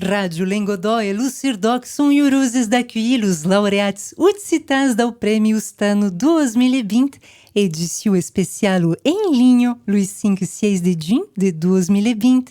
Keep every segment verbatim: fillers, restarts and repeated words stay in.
Ràdio Lengadòc e lo CIRDOC son uroses d'aculhir los laureats occitans dau Prèmi Ostana dos mila vint, edicion especiala en linha, los cinc e sièis de junh de dos mila vint.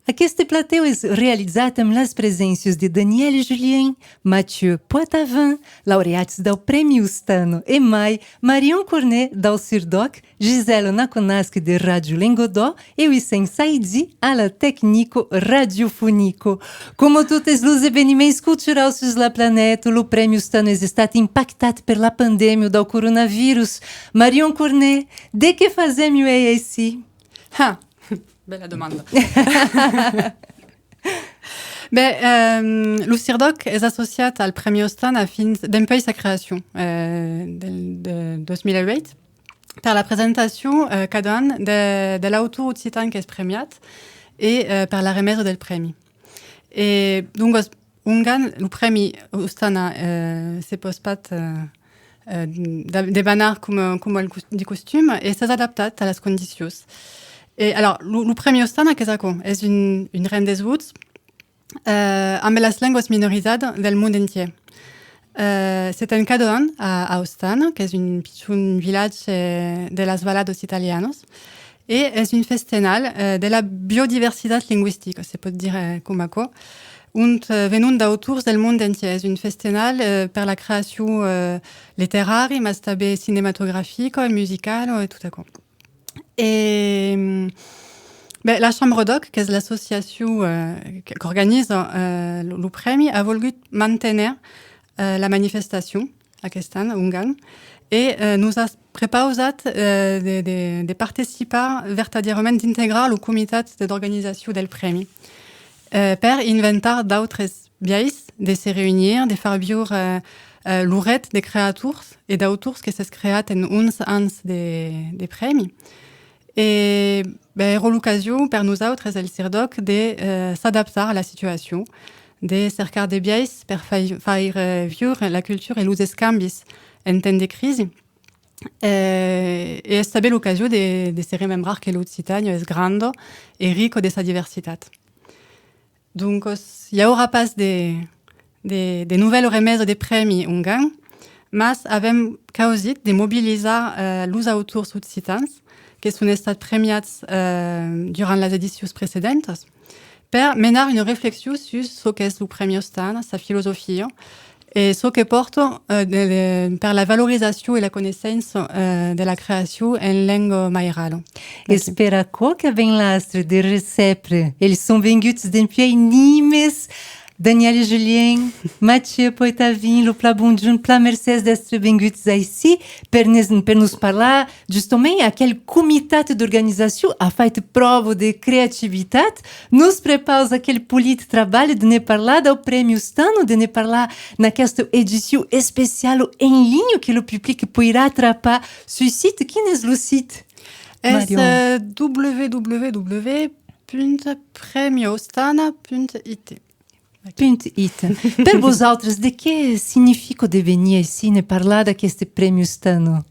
Aqueste platèu es realizat amb las preséncias de Daniel Julien, Mathieu Poitavin, laureats dau Prèmi Ostana, e mai Marion Cornet dau CIRDOC, Gisèla Nakonasky de Ràdio Lengadòc e Hussein Saidi a la tecnica radiofonica. Coma totes los eveniments culturaus sus la planeta, lo Prèmi Ostana es estat impactat per la pandèmia dau coronavirus. Marion Cornet, de qué fasèm uèi aicí? Ha! Bèla demanda. Ben, ehm, lo CIRDOC es associat al Prèmi Ostana fins dempuèi sa creacion, eh, del, de dos mila uèit, per la presentacion, eh, cada an de, de l'autor occitan qu'es premiat e, eh, per la remesa del prèmi. E, doncas, ongan, lo Prèmi Ostana, eh, se pòt pas, eh, eh, de, debanar coma, coma el cos-, de costum, e s'es adaptat a las condicions. E, alors, lo, lo Prèmi Ostana, qu'es aquò? Es un, un rendez-vous, eh, amb las lengas minorizadas del mond entièr. Eh, se ten cada an a, a Ostana, qu'es un pichon vilatge, eh, de las valadas italianas, e es un festenal, eh, de la biodiversitat lingüistica, se pòt dire, eh, coma aquò, ont, eh, venon d'autors del mond entièr. Es un festenal, eh, per la creacion, eh, literari, mas tanben cinematografica e musicala e tot aquò. E, ben, la Chambra d'Òc, qu'es l'associacion, eh, que, qu'organiza, eh, lo, lo prèmi, a volgut manténer, eh, la manifestacion aquest an, ongan, e, eh, nos a prepausat, eh, de, de, de participar vertadièrament, d'integrar lo comitat de, d'organizacion del prèmi, eh, per inventar d'autres biais de se reunir, de far viure, eh, eh, lo ret de creators e d'autors que s'es creat en onze ans de, de prèmi. E, ben, èra l'ocasion per nosautres, el CIRDOC, de, eh, s'adaptar a la situacion, de cercar de biais per fai-, faire viure la cultura e los escambis en temps de crisi. Eh, e es tanben l'ocasion de, de se remembrar que l'Occitània es granda e rica de sa diversitat. Doncas, i aurà pas de, de, de novèla remesa de prèmi ongan, mas avèm causit de mobilizar, eh, los autors occitans que son estats premiats, eh, durant las edicions precedentas, per menar una reflexion sus çò qu'es lo Prèmi Ostana, sa filosofia, e çò que pòrta, eh, de, de, per la valorizacion e la coneissença, eh, de la creacion en lenga mairala. Es per aquò qu'avèm l'astre de recéprer. Eles son venguts dempuèi Nimes. Daniel Julien, Mathieu Poitavin, lo plan bonjorn, plan mercés d'èstre venguts aicí per nes, per nos parlar justament aquel comitat d'organizacion a fait pròva de creativitat, nos prepausa aquel polit trabalh de ne parlar dau Prèmi Ostana, de ne parlar n'aquesta edicion especiala en linha que lo public poirà trapar sul sit. Quin es lo sit, Marion? Es, eh, w w w punt premiostana punt i t. Punt i t. Per vosautres, de qué significa de venir aicí ne parlar d'aqueste Prèmi Ostana?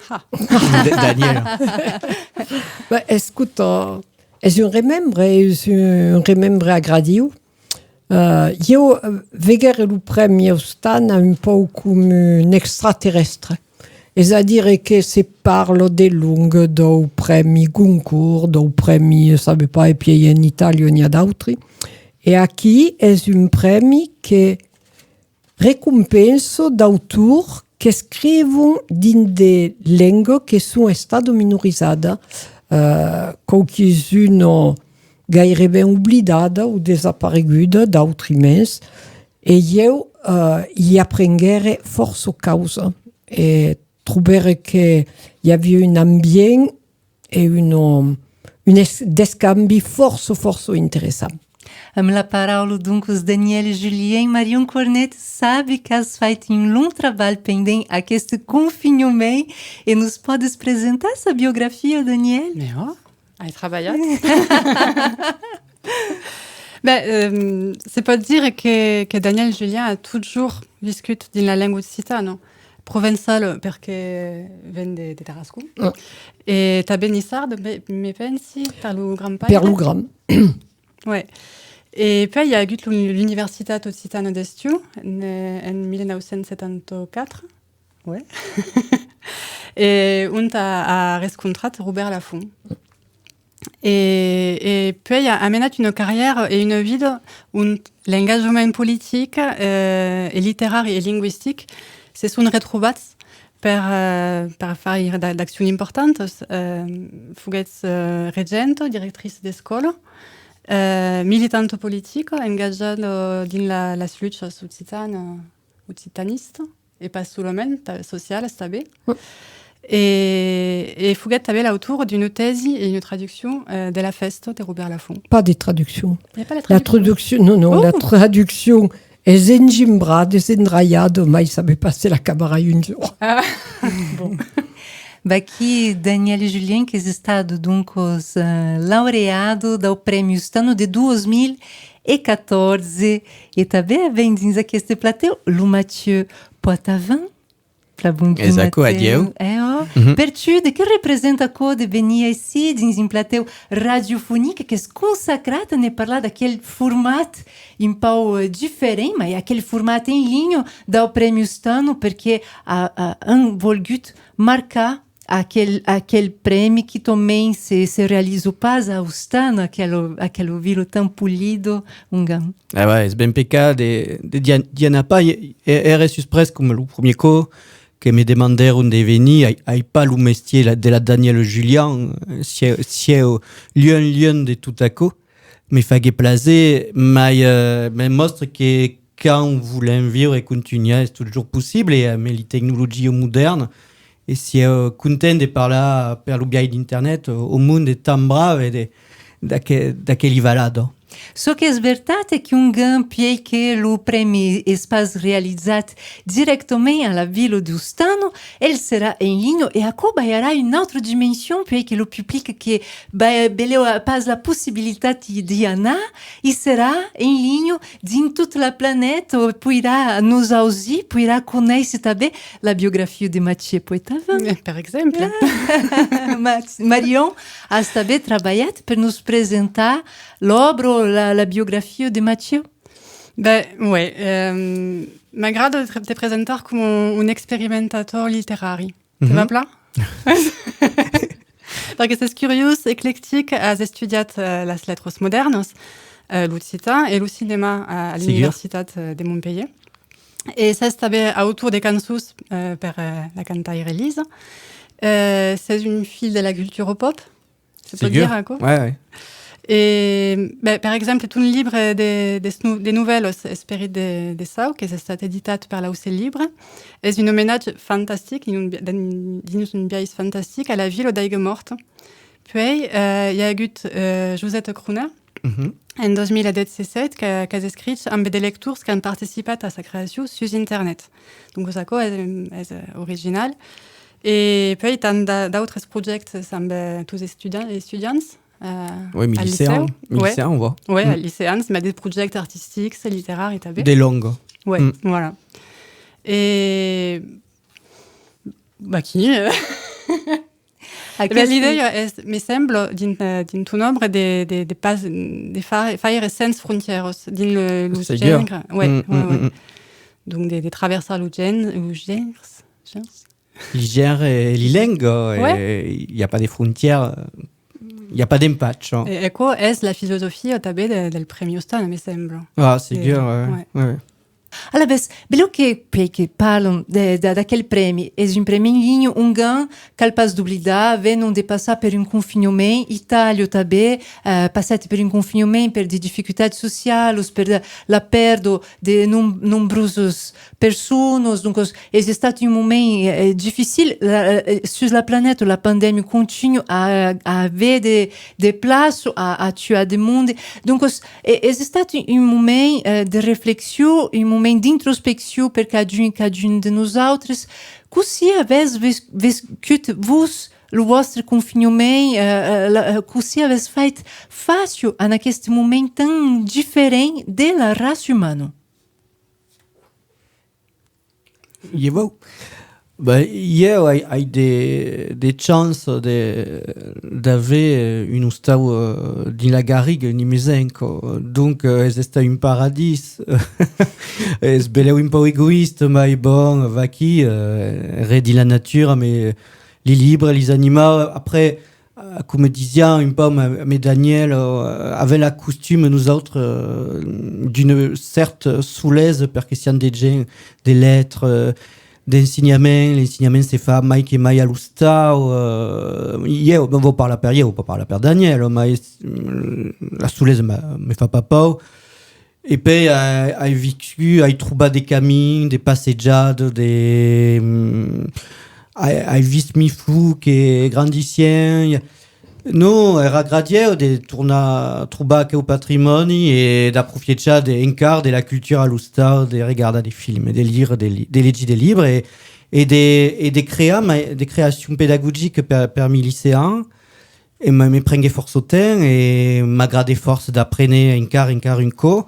Ah. Da-, Daniela. Ben, escota, es un remembre, es un remembre agradiu. Eh, ieu, eh, veguère lo Prèmi Ostana un pauc coma un extraterrèstre. Es a dire que se parla de lònga dau Prèmi Goncourt, dau Prèmi, sabe pas, e pièi en Itàlia n'i a d'autri. E aquí es un prèmi que recompensa d'autors qu'escrivon dins de lengas que son estadas minorizadas, eh, quauquis-unas gaireben oblidadas o desaparegudas, d'autri mens, e ieu, eh, i aprenguère fòrça causas, e trobère que i aviá un ambient e un, un es-, d'escambi fòrça, fòrça interessant. Amb la paraula, doncas, Daniel Julien. Marion Cornet, sabi qu'as fait un long trabalh pendent aqueste confinhament e nos pòdes presentar sa biografia, Daniel? Mès ò, ai trabalhat. Ben, ehm, se pòt dire que, que Daniel Julien a totjorn viscut dins la lenga occitana, provençala perque ven de, de Tarascon, mm, e tanben niçarda, me, me pensi, per lo grand paire. Per lo grand. Ouais. E puèi i a agut l'Un-, l'Universitat Occitana d'Estiu en, en mil nòu cents setanta quatre. Ouais. E ont a, a rescontrat Robèrt Lafont. E, e puèi a, a menat una carrièra e una vida ont l'engajament politic, eh, e literari e lingüistic se son retrobats per, eh, per faire d'a-, d'accions importantas. Eh, foguèt, eh, regenta, directrice d'escòla, eh, militanta politica, engajada dins la, las luchas occitanas, occitanistas, e pas solament, ta-, socialas tanben. Mm. E, e foguèt tanben l'autora d'una tèsi e una traduccion, eh, de La fèsta de Robèrt Lafont. Pas de traduccion. I a pas la La traduccion? Traduccion, non, non, la Oh! Traduccion es engimbrada, es endraiada, mai sabe pas se l'acabarai un jorn. Ah, bon. Vaquí Danièle Julien, qu'es estada, doncas, eh, laureada dau Prèmi Ostano de dos mil e catòrze. E tanben avèm dins aqueste platèu lo Mathieu Poitavin. Plan bon dia, Es aquò, Mathieu. Adieu. Eh, oh. Mhm. Per tu, de qué representa aquò de venir aicí dins un platèu radiofonic qu'es consacrat a ne parlar d'aquel format un pauc, eh, diferent, mai aquel format en linha dau Prèmi Ostano, perque a, a, an volgut marcar aquel, aquel prèmi, quitament se, se realiza pas a Ostana, aquela, aquela vila tan polida, ongan. Ah ouais, es ben pecat de, de, d'i an-, d'i anar pas. E, e, ère susprés coma lo premier còp que me demandèron de venir. Ai, ai pas lo mestier la, de la Danièle Julien, eh, sieu, sieu luenh, luenh de tot aquò. Me faguèt plaser, mai, eh, me mòstra que quand volèm viure e contunhar es totjorn possible, e amb li tecnologias modèrnas, e sieu content de parlar per lo biais d'internet au monde tan brave de, d'aqu-, d'aqueli valadas. Çò qu'es vertat es qu'ongan, puèi que lo prèmi es pas realizat dirèctament a la vila d'Ostana, el serà en linha, e aquò balharà una autra dimension, puèi que lo public que ba-, belèu a pas la possibilitat d'i, d'i anar, i serà en linha dins tota la planeta, poirà nos ausir, poirà conéisser tanben la biografia de Mathieu Poitavin. Eh, per exemple. Ma-, Marion, as tanben trabalhat per nos presentar l'òbra, la, la biografia de Mathieu? Ben, ouais, euh, m'agrada de, de presentar coma un, un experimentator literari. Te va plan? Perque sès curiós, eclectic, as estudiat, eh, las letras modèrnas, eh, l'occitan e lo cinèma a, a l'Universitat, eh, de Montpelhièr. E sès tanben autor de cançons, eh, per, eh, la cantaire Lisa. Eh, sès un filh de la cultura pop, se pòt dire aquò? Ouais, ouais. E, ben, per exemple, ton libre de, de, de novèlas, Esperit de, de Sau, qu'es estat editat per l'Aucèl Libre, es un omenatge fantastic, dins un bi-, dins un biais fantastic, a la vila d'Aiga Mòrta. Puèi, eh, i a agut, eh, Josette Cronin, en dos mil dètz-e-sèt, qu'a, qu'as escrich amb de lectors qu'an participat a sa creacion sus internet. Donc, aquò es, es, eh, original. E puèi, tant d'a-, d'autres projèctes amb, eh, tos estudiants, estudiants, eh, Oui, al licèu. Licèu. Ouais. Licèu, ouais. Ouais, al licèu, mas de projèctes artistics, literaris tanben. De longa. Ouais, voilà. E vaquí, eh, E ben, l'idèa es, me sembla, dins, eh, dins ton òbra de, de, de pas, de fa-, faire sens frontièras dins le, lo gènere. Ouais, ouais, ouais. Donc de, de traversar lo gèn-, lo gènere, gènere. Li gènere e li lenga, ouais. I a pas de frontièra, i a pas d'empach, hein. E, e aquò es la filosofia tanben de, del Prèmi Ostana, me sembla. Ah, segur, ouais, ouais. Alavetz, belèu que, puèi que parlam de, de, d'aquel prèmi, es un prèmi en linha, ongan, cal pas doblidar, venon de passar per un confinhament, Itàlia tanben, eh, passèt per un confinhament per de dificultats socialas, per la, la pèrda de nom-, nombrosas personas, doncas, es estat un moment, eh, dificil. La, eh, sus la planeta, la pandèmia contunha a, a aver de, de plaça, a, a tuar de monde. Doncas, E, es estat un, un moment, eh, de reflexion, un moment d'introspeccion per cadun, cadun de nosautres. Cossí avètz ves-, vescut, vos, lo vòstre confinhament, eh, eh, la, eh, cossí avètz fait fàcia en aqueste moment tan diferent de la raça umana? Ieu vau. Ben, ieu ai, ai de, de chance de, d'aver, eh, un ostau, eh, dins la garriga, ni mesenca. Donc, eh, es estat un paradís. Es belèu un pauc egoïsta, mai bon, vaquí, eh, res dins la natura, mai li libres, lis animaus. Après, eh, coma disiam un pauc, ma, ma Daniel, eh, avèm la costuma, nosautres, eh, d'una cèrta solesa, perque siam de gents de letras, eh, d'ensenhament, l'ensenhament se fa mai que mai a l'ostau, eh, ieu, ben, vau parlar per ieu, vau pas parlar per Daniel, mai, mm, la solesa ma, me fa pas paur. E pèi ai, ai viscut, ai trobat de camins, de passejadas, de, mm, ai, ai vist mi flors que grandissián. Non, èra gradieu de tornar trobar aqueu patrimòni e d'aprofiechar de, encara de la cultura a l'ostau, de regardar de films, de lire, de, li- de legir de libres e, e de, e de crear, ma, de creacion pedagogica per, per mi licean. E me, me prenguèt fòrça temps e m'agradèt fòrça d'aprene encara, encara un còp.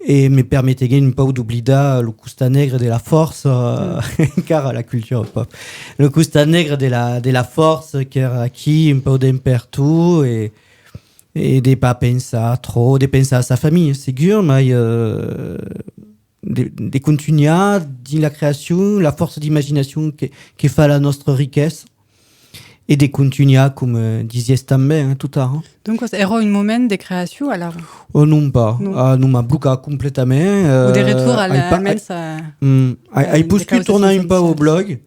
E me permeteguèt un pauc d'oblidar lo costat negre de la fòrça, encara la cultura pop. Lo costat negre de la, de la fòrça qu'èra aquí, un pauc d'en pertot, e, e de pas pensar tròp, de pensar a sa familha, segur, mai, eh, de, de contunhar dins la creacion, la fòrça d'imaginacion que, que fa la nòstra riquesa. E de contunhar, coma, eh, disiás tanben, eh, tot ara. Doncas, èra un moment de creacion, alara? Oh, non pas. Non. Ah, non, m'a blocat completament. O de retorn a la, almens a, mm, ai, ai poscut tornar un pauc au blòg.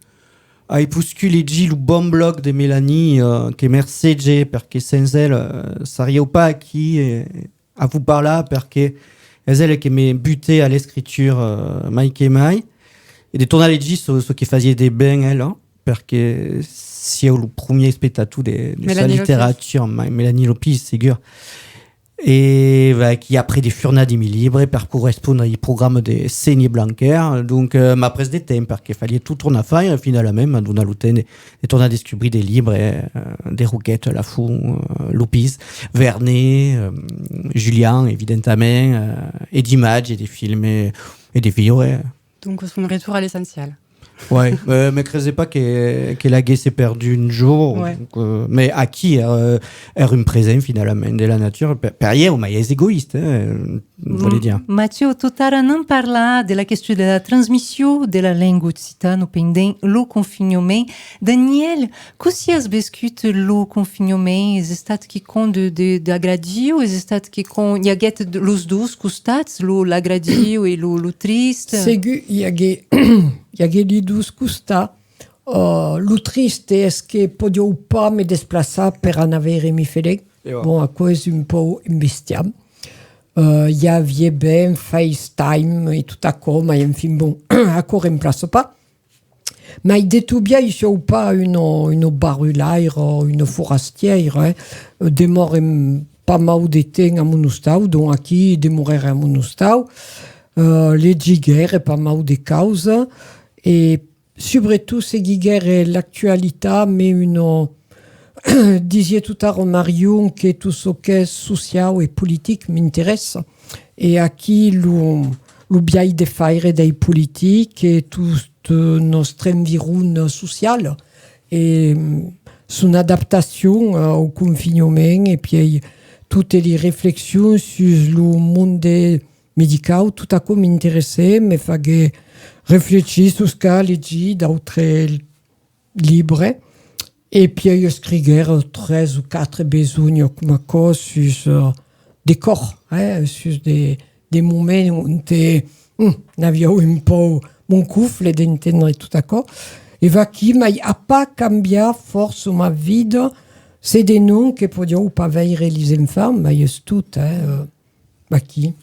Ai poscut legir lo bon blòg de Melanie, eh, que mercege, perque sens ela, eh, sariáu pas aquí, eh, a vos parlar, perque es ela que me butèt a l'escritura, eh, mai que mai. E de tornar legir çò, çò que fasiá de ben ela, perque siáu lo promier espectator de, de sa literatura, mai Melanie Lopez, segur. E vaquí, après de furnar dins mi libres per correspondre ai programas de Séné Blanquer, donc, eh, m'a pres de temps, perque faliá tot tornar faire, e finalament m'a donat lo temps de, de tornar descubrir de libres, eh, de Roqueta, Lafont, eh, Lopez, Vernet, eh, Julian, evidentament, eh, e d'imatges, e de films, e, e de viure. Donc, un retorn a l'essencial. Ouais, eh, me crese pas que, que l'aguèsse perdut un jorn, ouais, donc, eh, mai aquí, eh, èra un present, finalament, de la natura, per, per ieu, mai es egoïsta, eh, vòli dire. Mathieu, tot ara anam parlar de la question de la transmission de la lenga occitana pendent lo confinhament. Daniel, cossí as vescut lo confinhament? Es estat quicòm de, de, d'agradiu? Es estat quicòm, i aguèt de, los dos costats, lo, l'agradiu e lo, lo trist? Segur, i aguèt, i aguèt li dos costats. Uh, lo trist es que podiáu pas me desplaçar per anar veire mi felin. Bon, aquò es un pauc embestiant. Uh, i aviá ben FaceTime e tot aquò, mai enfin, bon, aquò remplaça pas. Mai de tot biais, siáu pas una, una barrulaira o una forastièira, eh. Demòrem pas mau de temps a mon ostau, donc aquí demorère a mon ostau. Eh, legiguère pas mau de causas e, subretot, seguiguère l'actualitat, mai una, disiá tot ara Marion que tot çò qu'es sociau e politic m'interessa. E aquí lo, lo biais de faire dei politics e tot, eh, nòstre environ social e, mm, son adaptacion, eh, au confinhament e pièi totes li reflexions sus lo monde medicau, tot aquò m'interessèt, me faguèt reflechir sus qu'a legir d'autres libres, e pièi escriguère tres o quatre besonhas coma aquò sus, eh, de còr, eh, sus de, de moments onte, mm, n'aviáu un pauc mon cofle d'entendre tot aquò. E vaquí, mai a pas cambiat fòrça ma vida, se de non que podiáu pas veire lis enfants, mai es tot, eh, eh, Vaquí.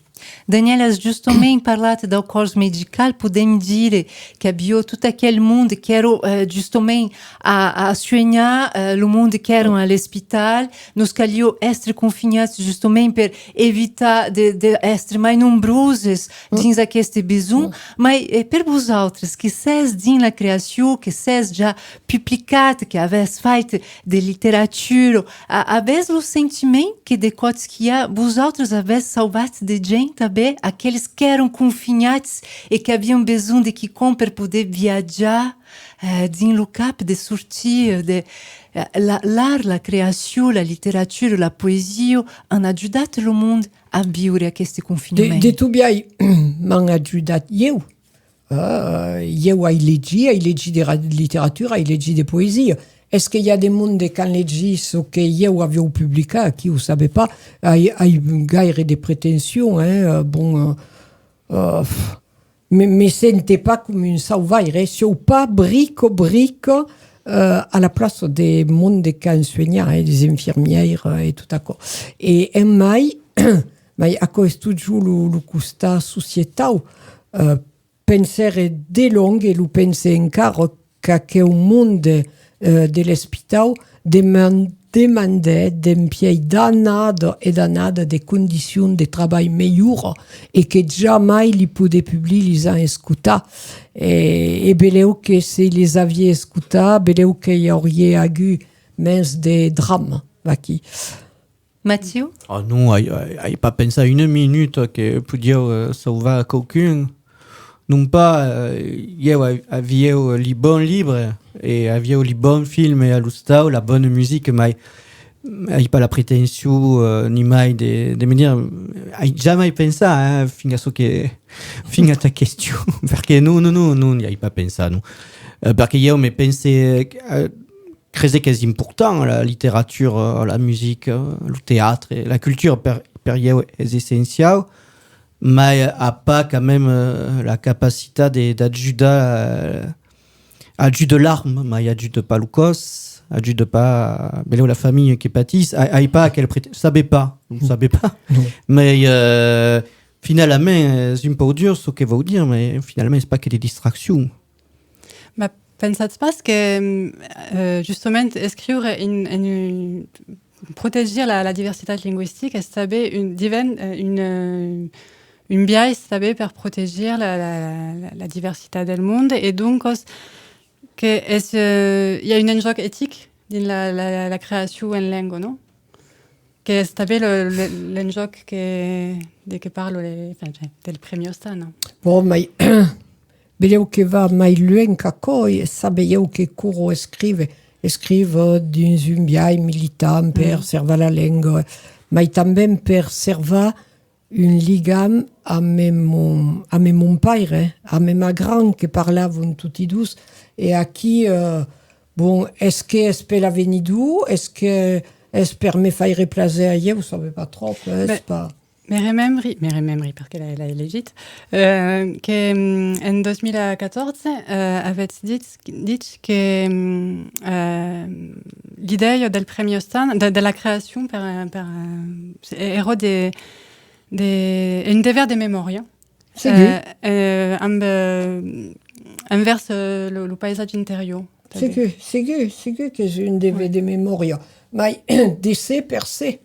Daniel, as justament parlat dau còrs medical, podèm dire qu'aviá tot aquel monde qu'èra, eh, justament a, a suenhar, eh, lo monde qu'èran a l'espital. Nos caliá èstre confinhats justament per evitar de, de èstre mai nombroses dins aqueste besonh. Mai, eh, per vosautres, que sètz dins la creacion, que sètz ja publicat, que avètz fait de literatura, a-, avètz lo sentiment que de còps qu'i a, vosautres avètz sauvat de gent? tanben aqueles qu'èran confinats e qu'avián besonh de quicòm per poder viatjar, eh, dins lo cap, de sortir, eh, de, eh, la, l'art, la creacion, la literatura, la poesia an ajudat lo mond a viure aqueste De, confinament. De tot biais, m'an ajudat ieu. Eh, ieu ai legit, ai legit de ra-, literatura, ai legit de poesia. Es que i a de monde qu'an legit çò que ieu aviá publicat? Aquí, o sabe pas. Ai, ai gaire de pretension, eh, eh, bon, eh, eh, pf, me, me sente pas coma un sauvaire, eh. Siáu pas brica, brica, eh, a la plaça de monde qu'an suenhat, eh, les infirmièras e tot aquò. E en mai, mai aquò es totjorn lo, lo costat societau, eh, pensère de long e lo pense encara qu'aqueu monde, eh, de l'espitau deman-, demandèt dempièi d'annadas e d'annadas de condicions de trabalh melhoras e que jamai li poder publics les an escotat. E, e belèu que se les aviá escotat, belèu que i auriá agut mens de drama vaquí. Matiu? Ah non, ai, ai, ai pas pensat una minuta que podiáu, eh, sauvar quauqu'un. Non pas, eh, ieu a-, aviáu li bon libre e aviáu li bon film a l'ostau, la bona musica, mai ai pas la pretension, eh, ni mai de, de me dire, ai jamai pensat, eh, fin a çò que, fin a ta question, perque non, non, non, non, i ai pas pensat, non. Eh, perque ieu me pense, eh, crese qu'es important, la literatura, la musica, lo teatre, la cultura per, per ieu es essenciau, mai a pas quand même, eh, la capacitat de, d'ajudar, eh, ajuda l'arma, mai ajuda pas lo còs, ajuda pas, belèu la familha que patís, ai, ai pas aquel prete-, sabe pas, non sabe pas, Non. Mai, eh, finalament, es un pauc dur çò que vòu dire, mai finalament es pas que de distraccion. Mas pensatz pas que, eh, justament, escriure en, en un, protegir la, la diversitat lingüistica es tanben un, diven, eh, un, eh, un biais tanben per protegir la, la, la, la diversitat del monde, e doncas que es, eh, i a un enjòc etic dins la, la, la creacion en lenga, non? Que es tanben lo, le, l'enjòc que, de que parla le, enfin, del Prèmi Ostan, non? Bon, mai, belèu que va mai luènh qu'aquò, e sabe ieu que Corot escrive, escrive dins un biais militant per Mm. servar la lenga, mai tanben per servar un ligam amb mon, amb mon paire, amb ma grand, que parlavan toti dos, e aquí, eh, bon, es que es per l'avenidor, es que es per me faire plaser a ieu, sabe pas tròp, eh, es Me, pas. Me remembri, me remembri, perque l'ai, l'ai legit, eh, que, mm, en dos mila catorze, eh, avètz dit, dit que, mm, eh, l'idèia del Prèmi Ostan, de, de la creacion per, per, eh, èra de, de, un dever de memòria. Segur. Eh, eh, amb, eh, envèrs, eh, lo, lo paisatge interior, tanben. Segur, segur, segur qu'es un dever Oui. de memòria. Mai de se per se.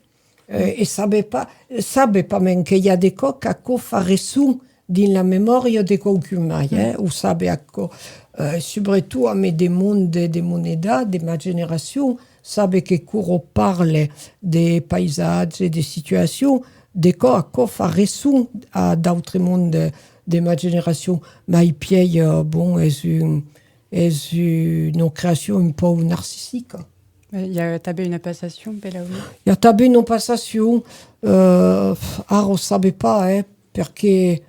Eh, e sabe pas, sabe pasmens que i a de còps qu'aquò fa resson dins la memòria de quauqu'un mai, eh, Mm. o sabe aquò. Eh, subretot amb de monde de, de mon edat, de ma generacion, sabe que Corot parle de paisatge, de situacion, de còps aquò fa resson a d'autre monde de, de ma generacion. Mai pièi, eh, bon, es un, es una creacion un pauc narcisica. Eh, i a tanben una passacion, belèu, non? I a tanben una passacion, eh, ara o sabe pas, eh, perque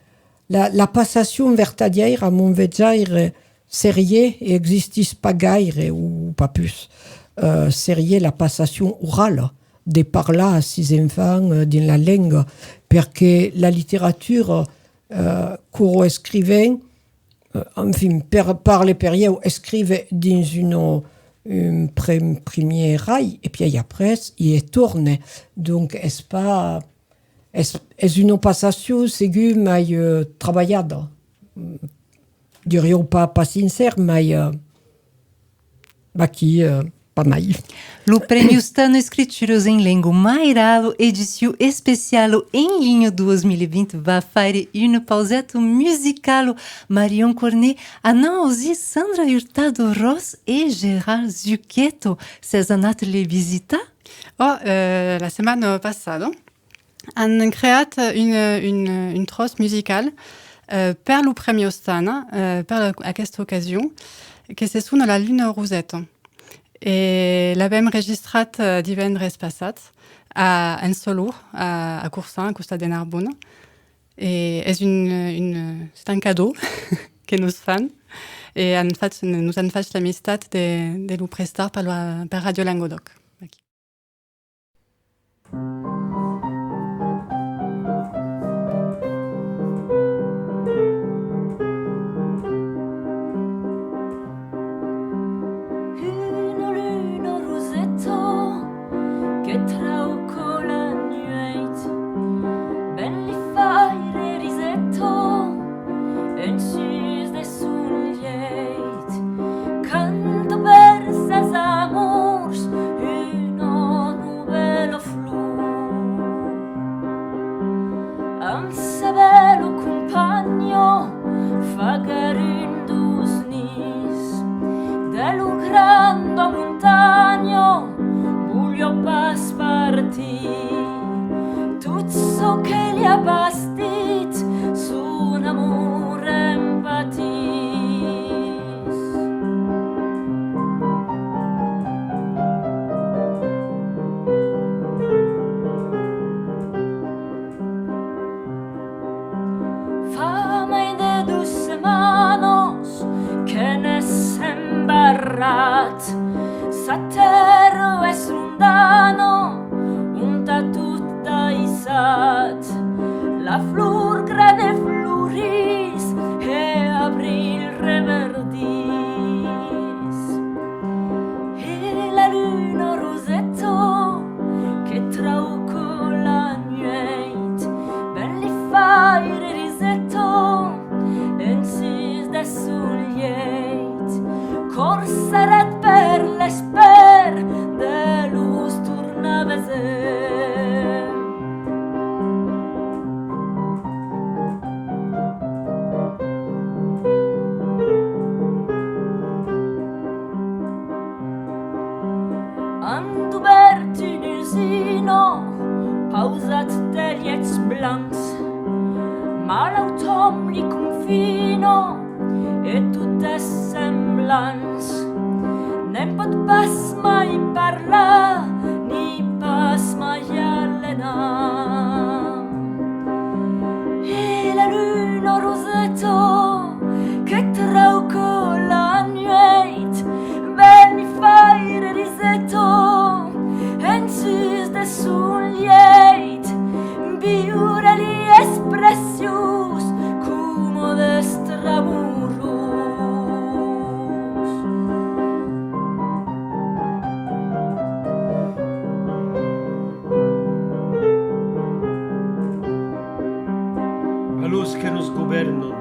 la, la passacion vertadièra, a mon vejaire, serié, e existís pas gaire, o pas pus, eh, serié la passacion orala, de parlar a sis enfants, eh, dins la lenga, perque la literatura, eh, Corot escrivent, eh, enfin, per, parle per ieu, escrive dins un, un pre-, primièr rai, e pièi après, i e torne. Donc, es pas, es, es una passacion, segur, mai, eh, trabalhada. Diriáu pas, pas sincèr, mai, eh, vaquí, eh, pas mai. Lo Prèmi Ostan Escrituras en Lenga Mairala, edicion especiala en linha dos mil e vinte, va faire una pauseta musicala. Marion Cornet, anam ausir Sandra Hurtado Ros e Gérard Zucchetto. Sètz anat les visitar? Oh, eh, la setmana passada. an creat un, un, un tròç musical, eh, per lo Prèmi Ostana, eh, per la, aquesta ocasion, que se sona La Luna Roseta. E l'avèm registrat, eh, divendres passat a, en Salorn, a, a Corçan, a costat de Narbona. E es un, un, c'est un cadeau que nos fan. E an fach, nos an fach l'amistat de, de lo prestar per la, per Ràdio Lengadòc. Aquí. Una luna roseta que trauca la nueit, ven li faire riseta en sus de son lieit, canta per ses amors una novèla flor. Amb sa bèla companha faguèron dos ninhs. De la granda montanha voliá pas partir. Tot çò que li a bastit son amor en patís. Fa mai de dos setmanas que n'es embarrat. Sa tèrra es rondana, ont a tot daissat. La flor grana florís e abril reverdís. E la luna roseta que trauca la nueit, ven li faire riseta en sus de son lieit, còr sarrat per l'espèr de los tornar veser. An dobèrt una usina, pausat de lièchs blancs, mas l'autom li confina e tot es semblant. Ne'n pòt pas mai parlar, ni pas mai alenar. E la luna roseta que trauca la nueit, ven li faire riseta en sus de son lieit, viure li es preciós coma d'èstre amorós. A los que nos govèrnan,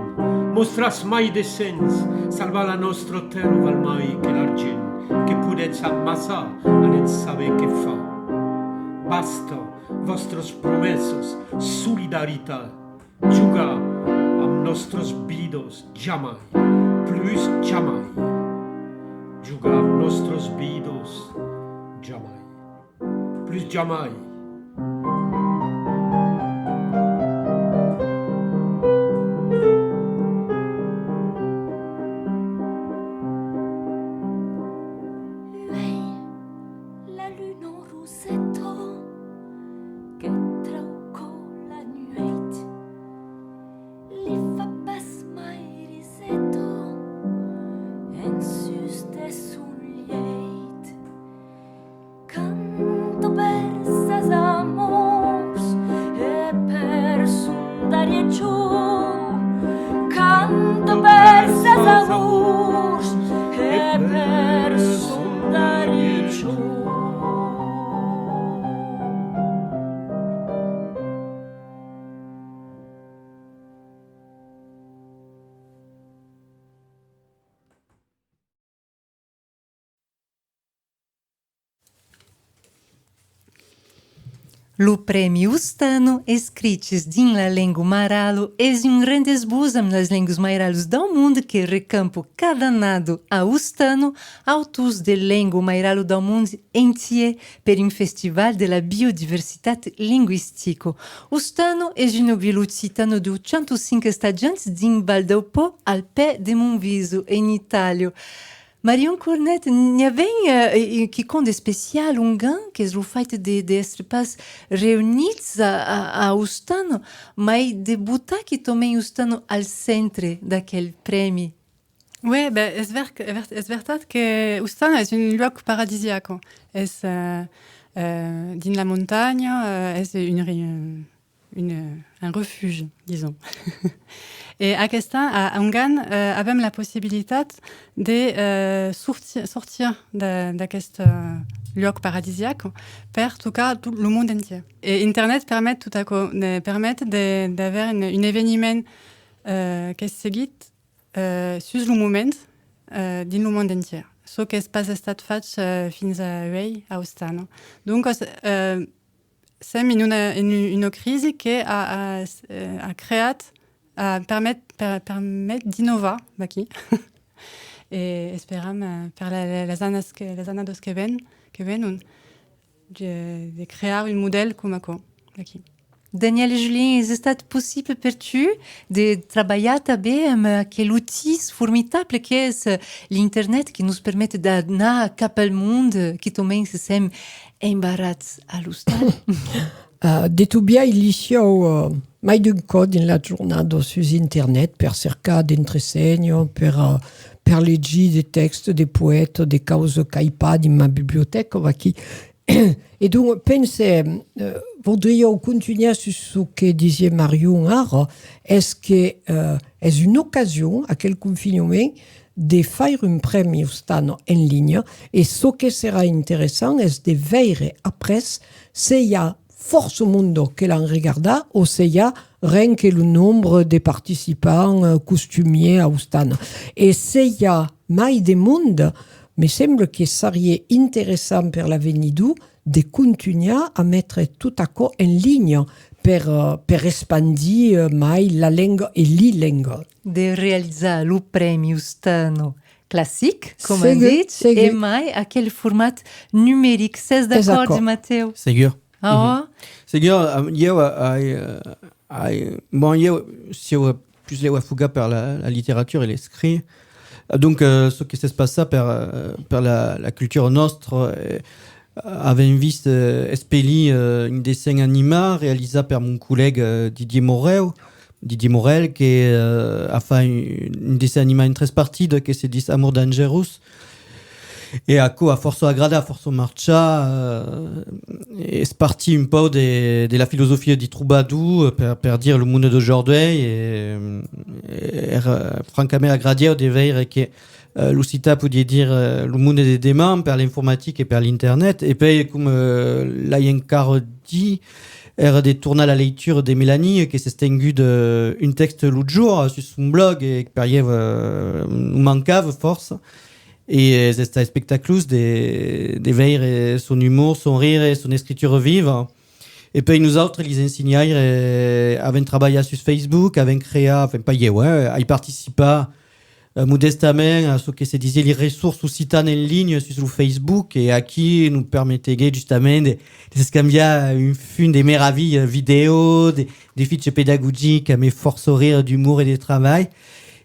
mostratz mai de sens, salvar la nòstra tèrra val mai que l'argent que podètz amassar, anètz saber qué far. Basta vòstras promessas, solidaritat, jogar amb nòstras vidas jamai, plus jamai. Jogar amb nòstras vidas jamai, plus jamai. Uèi, la luna roseta que trauca la nueit li fa pas mai riseta en sus de son lieit. Canta per ses amors e per son darrier jorn. Canta per ses amors e per son darrier jorn. Lo Prèmi Ostano, escriches dins la lenga mairala, es un rendètz-vos amb las lengas mairalas dau monde que recampa cada annada a Ostano autors de lenga mairala dau monde entièr per un festival de la biodiversitat lingüistica. Ostano es una vila occitana de ochanta-cinc estatjants dins Val dau Pò, al pè de Monviso, en Itàlia. Marion Cornet, n'i avèm, eh, quicòm d'especial ongan, qu'es lo fait de, d'èstre pas reunits a, a, a Ostano, mai de botar quitament Ostano al centre d'aquel prèmi. Oui, ben, es ver-, es ver-, es vertat que Ostano es un luòc paradisiac. Es, eh, eh, dins la montanha, eh, es un ri-, un, euh, un refuge, disons. E aquest an, a, a ongan, euh, avèm la possibilitat de, euh, sortir, sortir de, d'aquest, euh, luòc paradisiac per tocar tot lo monde entièr. E Internet permet tot aquò, ne permet de, d'aver un, un eveniment, euh, qu'es seguit, euh, sus lo moment, euh, dins lo monde entièr. Çò qu'es pas estat fach, euh, fins a uèi a Ostano. Doncas, euh, sèm en una, en u-, una crisi que a, a, eh, a creat, a permet, per, permet d'innovar vaquí. E esperam, eh, per la, la, las annas que, las annadas que ven, que venon, de, de crear un modèl coma aquò vaquí. Daniel e Julien, es estat possible per tu de trabalhar tanben amb aquel utís formidable qu'es, eh, l'internet, que nos permet d'anar cap al monde, eh, quitament se sèm embarrats a l'ostal? Eh, de tot biais, li siáu, eh, mai d'un còp dins la jornada sus internet per cercar d'entresenhas, per, eh, per legir de tèxtes de poètas, de causas qu'ai pas dins ma bibliotèca, vaquí. E donc, pense, eh, voudriáu contunhar sus çò que disiá Marion ara, es que, eh, es una ocasion, aquel confinhament, de faire un prèmi Ostano en linha, e çò que serà interessant es de veire après se i a fòrça monde que l'an regardat o se i a ren que lo nombre de participants, eh, costumièr a Ostano. E se i a mai de monde, me sembla que sariá interessant per l'avenidor de contunhar a metre tot aquò en linha per, eh, per espandir, eh, mai la lenga e li lenga. De realizar lo prèmi Ostano classic, coma an dich, e mai aquel format numeric. Sès d'acòrdi, Matèu? Segur. Ah, mhm. Segur, eh, ieu, eh, ai, eh, ai, bon, ieu siáu, eh, puslèu afogat per la, la literatura e l'escrit. Eh, donc, eh, çò que s'es passat per, eh, per la, la cultura nòstra, eh, avèm vist, eh, espelir, eh, un dessenh animat realizat per mon collèga, eh, Didier Moreu, Didier Morel, que, eh, a fach un, un dessenh animat en tres partidas que se ditz Amor dangerós. E aquò a fòrça agradat, a fòrça marchat, eh, es partit un pauc de, de la filosofia di trobador, eh, per, per dire lo monde d'aujourd'hui, e, eh, èra francament agradieu de veire que, eh, l'occitan podiá dire, eh, lo monde de deman per l'informatica e per l'internet. E pèi, coma, eh, l'ai encara dit, èra de tornar la leitura de Melanie, que s'es tengut, eh, un tèxte l'autre jorn, eh, sus son blog, e que per ieu, eh, nos mancava fòrça. E es estat espectaclós de, de veire son umor, son rire, son escritura viva. E pèi nosautres, lis ensenhaires, eh, avèm trabalhat sus Facebook, avèm creat, enfin, pas ieu, eh, ai participat, eh, modèstament a çò que se disiá li ressources occitanes en linha sus lo Facebook, e aquí nos permeteguèt justament de, de s'escambiar un fum de meravilhas, vidèo, de, de fiches pedagogicas, amb fòrça rire, d'umor e de trabalh.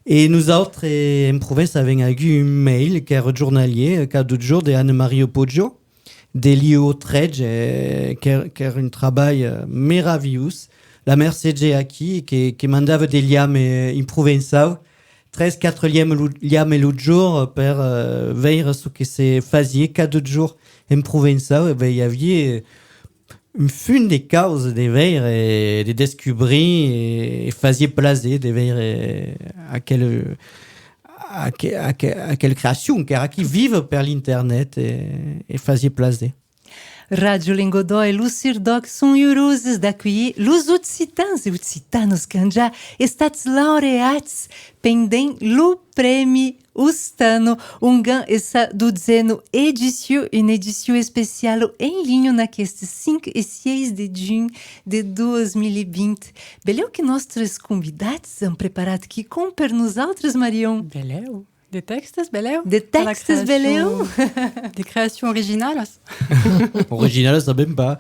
E nosautres, eh, en Provença, avèm agut un mail qu'èra jornalièr, eh, cada jorn, de Anna-Maria Poggio, de l'I O tretze, eh, qu'èr-, qu'èra un trabalh, eh, meravilhós. La mercegèt aquí, que, que mandava de liam, eh, en provençau, tres, quatre liam lo, liam lo jorn per, eh, veire çò que se fasiá cada jorn en provençau. E ben, i aviá, eh, un fum de causas de veire, de descobrir, e, e fasiá plaser de veire aquel, aqu-, aqu-, aquela creacion qu'èra aquí viva per l'internet e, e fasiá plaser. Ràdio Lengadòc e lo CIRDOC son uroses d'aculhir los occitans e occitanas qu'an ja estats laureats pendent lo Prèmi Ostana, ongan e sa dotzena edicion, una edicion especiala en linha n'aqueste cinc e sièis de junh de dos mil e vint. Belèu que nòstres convidats an preparat quicòm per nosautres, Marion. Belèu. De tèxtes, belèu. De tèxtes, belèu. De creacions originalas. Originalas, sabem pas.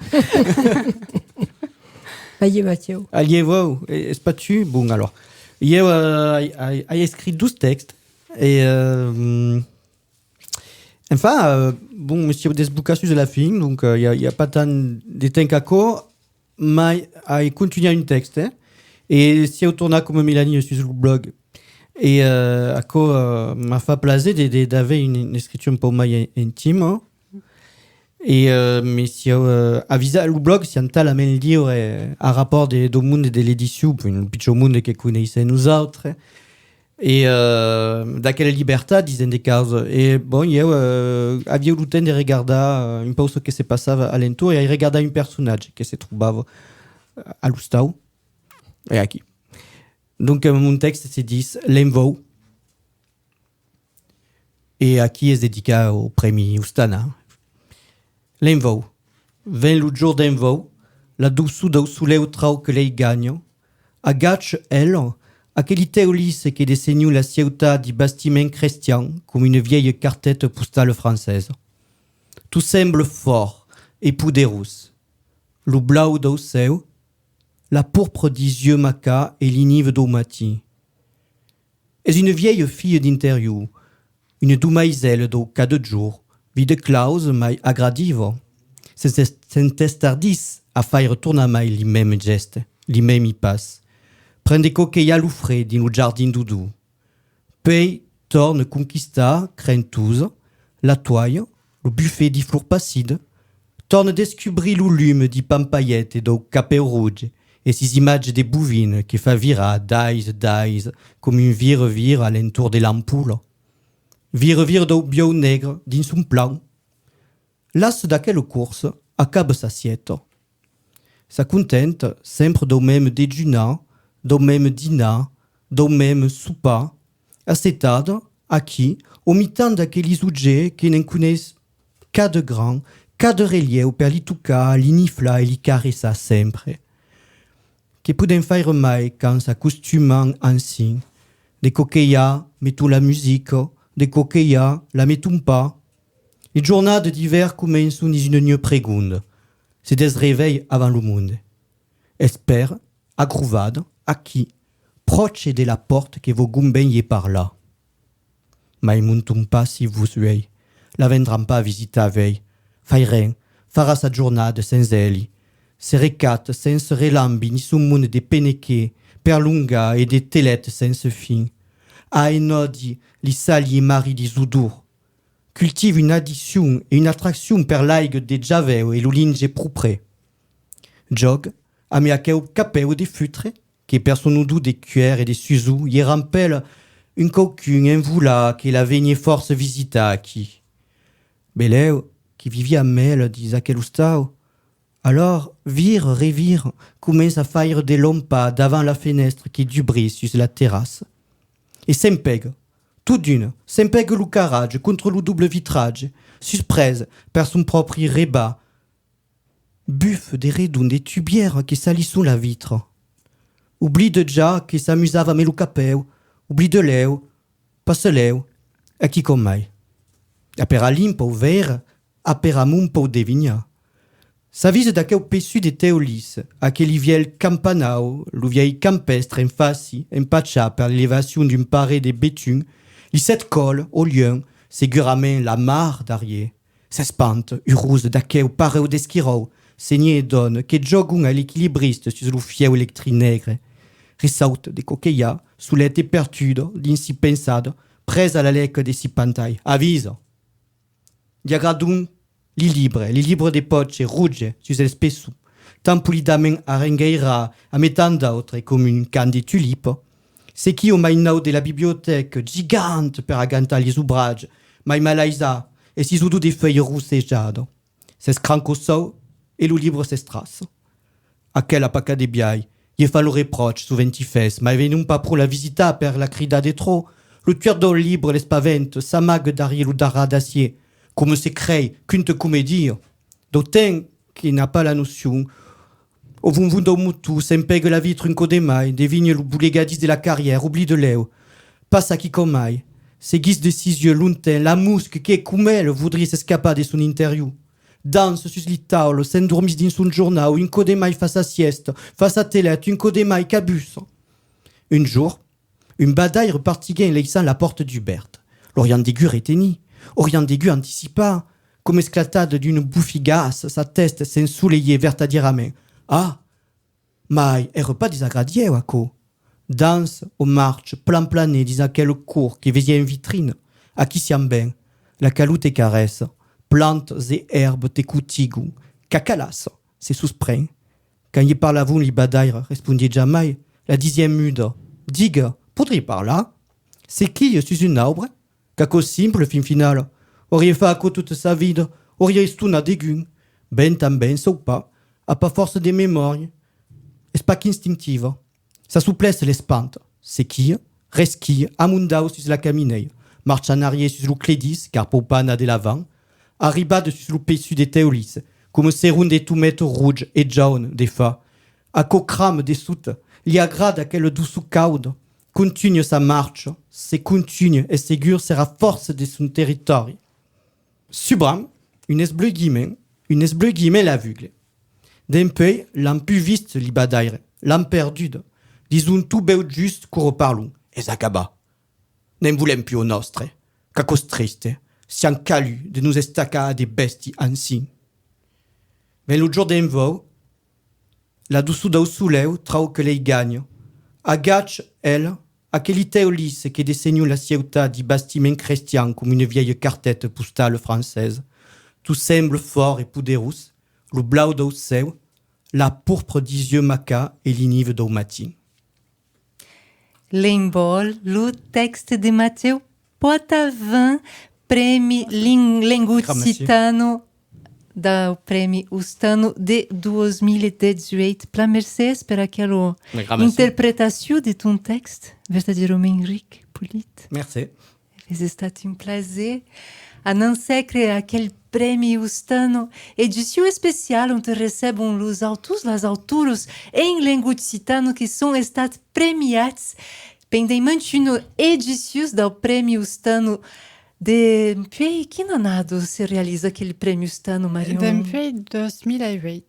Alhèu, Mathieu. Alhèu, es pas tu? Bon, alors. Ieu, euh, ai, ai, ai escrit dos tèxtes. E, euh, enfin, euh, bon, me siáu desbocat sus la fin, donc, euh, i a, i a pas tant de temps qu'aquò, mai ai contunhat un tèxte, eh? E siáu tornat coma Melanie sus lo blòg. E, euh, aquò, euh, m'a fach plaser de, de, d'aver una, una escritura un pauc mai in-, intima. E, euh, me siáu, euh, avisat, lo blòg siam talament liure, eh, a rapòrt de, dau monde de l'edicion, enfin, lo pichon monde que coneissèm nosautres. E, euh, d'aquela libertat, disent de causas. E, bon, ieu, euh, aviáu lo temps de regardar, euh, un pauc çò que se passava a l'entorn e ai regardat un personatge que se trobava, euh, a l'ostau. E aquí. Donc, euh, mon tèxte se ditz L'envòu. E aquí es dedicat au prèmi Ostana. L'envòu. Ven lo jorn d'envòu, la doçor dau soleu trauca lei ganhas, agacha, ela, aqueli teulís que dessenhan la ciutat di bastiments crestians coma una vièlha carteta postala francesa. Tot sembla fòrt e poderós. Lo blau dau cèu, la porpra di uelhs macats e li nives dau matin. Es una vièlha filha d'interior, una domaisèla dau cada jorn, vida clausa mai agradiva. S'es-, s'entestardís a faire tornar mai li mèmes gèstes, li mèmi pas. Pren de coquelhar lo freg dins lo jardin dau dos. Puèi torna conquistar, crentosa, la toalha, lo bufet di flors passidas, torna descubrir lo lume di pampalheta dau capèu roge e sis imatges de bovina que fa virar d'ais, d'ais, coma un vira-vira a l'entorn de l'ampola. Vira-vira dau buòu negre dins son plan. Lassa d'aquela corsa, acaba sa sièta. S'acontenta sempre dau mème dejunar, dau mème dinar, dau mème sopar, assetada, aquí, au mitan d'aquelis objèctes que ne'n coneis cada gran, cada relièu per li tocar, li niflar e li caressar sempre. Que podèm faire mai quand s'acostumam ansin? De coquelhar, meton la musica, de coquelhar, la meton pas. Li jornadas d'ivèrn començan dins una nuech pregonda. Se desrevelha avant lo monde. Espèra, agrovada, aquí, pròche de la pòrta que vòu gon ben ier parlar. Mai monton pas si vos uelhs, la vendran pas visitar uèi. Fai ren, farà sa jornada sens eli. Se recata sens relambi ni son monde de penequer, perlongar e de telet sens fin. A en òdi li sali e marridi odors. Cultiva una addiccion e una atraccion per l'aiga de Javèu e lo linge propre. Jòga amé aqueu capèu de futre que per son odor de cuèr e de susor ier rampèla un quauqu'un envolat que la veniá fòrça visitar aquí. Belèu que vivia amb ela dins aquel ostau. Alòr, vira, revira, comença a faire de longs pas davant la fenèstra que dubrís sus la terrassa. E s'empega, tot d'una, s'empega lo caratge contra lo doble vitratge, suspresa per son pròpri rebat. Bufa de redonds de tubièra que salisson la vitra. Oblida ja que s'amusava amé lo capèu, oblida lèu, passa lèu, e quicòm mai. Apera limpa o veira, apera mon pòu devinhar. S'avisa d'aqueu peissut de teulís, aqueli vièlhs campanau, lo vièlh campèstre en faci, empachat per l'elevacion d'un parelh de betuns, li sèt còls, au luènh, segurament la mar darrier. S'espanta, urosa d'aqueu parelh d'esquiròus, senhor e dòna, que jògon a l'equilibrista sus lo fièu electric negre. Ressauta de coquelhar, soleta e perduda dins si pensada, presa a la leca de si pantais. Avisa! Li agradon li libres, li libres de pòcha roja sus l'espessor, tan polidament arrengairats amé tant d'autres coma un camp de tulipas. Sequia au mai naut de la bibliotèca giganta per agantar lis obratges mai malaisats e sis odors de fuelhas rossejadas. S'escranca au sòu e lo libre s'estraça. Aquel a pas cap de biais, ier fan lo repròche sovent i fes, mai venon pas pro la visitar per la cridar de tròp, Lo tuèr dau libre l'espaventa, s'amaga darrier lo darrat d'acier, coma se crei, quinta comedia. Dau temps que n'a pas la nocion, au vonvon dau motor, s'empega la vitra un còp de mai, devina lo bolegadís de la carrièra, oblida lèu. Passa quicòm mai. Seguís de sis uelhs longtemps la mosca que, coma el, voudriá s'escapar de son interior. Dança sus li taulas, s'endormís dins son jornau, un còp de mai fa sa sièsta, fa sa teleta, un còp de mai cabussa. Un jorn, un badaire partiguèt en laissant la pòrta dubèrta. L'aurián degut retenir, aurián degut anticipar, coma esclatada d'una bofigassa, sa tèsta s'ensoleièt vertadièrament. Ah! Mai èra pas desagradieu, aquò. Dança o marcha plan planet dins aquela cort que vesiá en vitrina. Aquí siam ben. La calor te caressa. Plantas e èrba te cotigon. Cacalassa, se sospren. Quand i parlavon, li badaire respondiá jamai. La disiá muda. Diga, podriá parlar? Se quilha sus un aubre? Qu'aquò simple, fin finala. Auriá fach aquò tota sa vida, auriá estonat degun. Ben tanben, sap pas, a pas fòrça de memòria. Es pas qu'instintiva. Sa soplessa l'espanta. Se quilha, resquilha, amondau sus la caminèia. Marcha en arrièr sus lo cledís, car pòu pas anar de l'avant. Arribada sus lo peissut de teu lis, coma seron de tometa roja e jauna, de fa. Aquò crama dessota, li agrada aquela doçor cauda. Contunha sa marcha, se contunha, es segur, serà fòrça de son territòri. Subran, un esbleguiment, un esbleguiment l'avugla. Dempuèi, l'an pus vist li badaire, l'an perduda. Dison tot bèu just quora parlon. Es acabat. Ne'n volèm pus au nòstre. Qu'aquò's triste, siam caluts de nos estacar a de bèsti ansin. Ven lo jorn d'envòu, la doçor dau soleu trauca lei ganhas. Agacha, el, aqueli teu lis que dessenhon la cieutat di bastiments crestians coma una vièlha carteta postala francesa. Tot sembla fòrt e poderós, lo blau dau cèu, la porpra dis uelhs macabres e li nive dau matin. L'envòl, lo tèxte de Matèu Poitavin, Prèmi Ling-, Lenga Occitana dau Prèmi Ostano de dos mila dètz-e-uèit. Plan mercés per aquela interpretacion de ton tèxt, vertadièrament ric, polit. Mercé. Es estat un plaser. Anam sècre aquel Prèmi Ostano, edicion especiala ont recebon los autors, las autoras en lenga occitana que son estats premiats pendent mantuna edicion dau Prèmi Ostano. Dempuèi quina annada se realiza aquel Prèmi Ostano, Marion? Dempuèi dos mila uèit.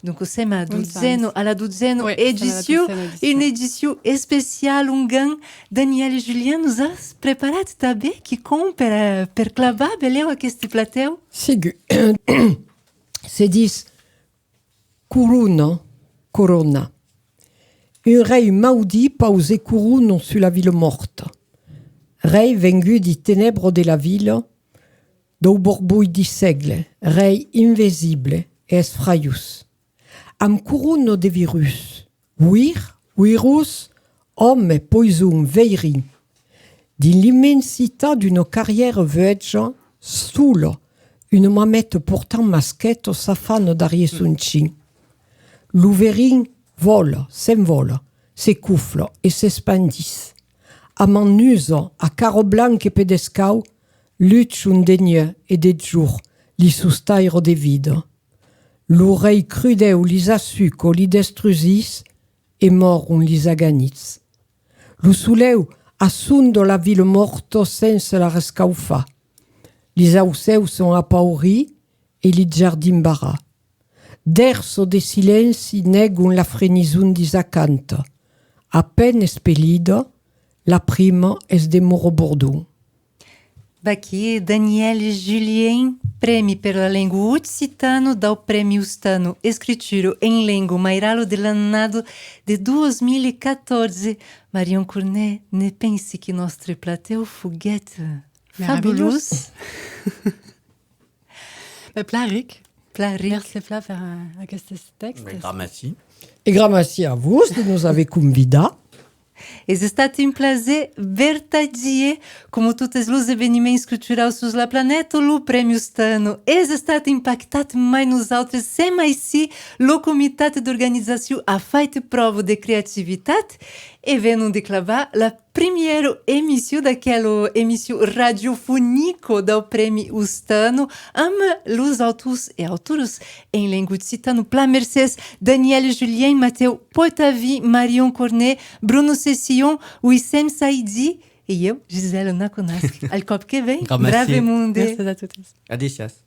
Donc, sèm a onze ans. Dotzena, a la dotzena edicion, una edicion especiala ongan Danièle Julien nos a preparat tanben quicòm per, eh, per clavar belèu aqueste platèu. Segur. Se ditz corona, corona. Un rei maudit pausa corona sus la vila mòrta. Rei vengut di tenèbra de la vila, dau borbolh di sègle, rei invisible e esfraiós. Amb corona de virus, vir, virus, òme, poison, veirin. Dins l'immensitat d'una carrièra vuèja, sola, una mameta portant masqueta s'afana darrier son chin. Lo verin vòla, s'envòla, se cofla e s'espandís. Amb anusa, a cara blanca e pedescau, luchon de nuèch e de jorn li sostaira de vida. Lo rei crudèu lis assuca, li destrusís e mòron lis aganits. Lo soleu assonda la vila mòrta sensa la rescaufar. Lis aucèus son apaurits e li jardins barrats. D'èrsa de silenci nègon la frenison dis acantas. A pena espelida, la prima es de morabordon. Vaquí Danièle Julien, prèmi per la lenga occitana dau Prèmi Ostano, escritura en lenga mairala de l'annada de dos mila e catòrze. Marion Cornet, ne pensi que nòstre platèu foguèt fabulós. Meravilhós. Ben, plan ric. Plan ric. Mercé plan per, eh, aquestes tèxtes. Ben, gramací. E gramací a vos de nos aver convidat. Es estat un plaser vertadier. Coma totes los eveniments culturaus sus la planeta, lo Prèmi Ostano es estat impactat, mai nosautres sèm aicí. Lo comitat d'organizacion a fait pròva de creativitat E venon de clavar la primièra emission d'aquela emission radiofonica dau Prèmi Ostano amb los autors e autoras en lenga occitana. Plan mercés Daniel Julien, Matèu Poitavi, Marion Cornet, Bruno Cession, Wissem Saidi e ieu, Gisèla Naconasc. Al còp que ven, brave monde! Gràcies a totes. Adessiatz.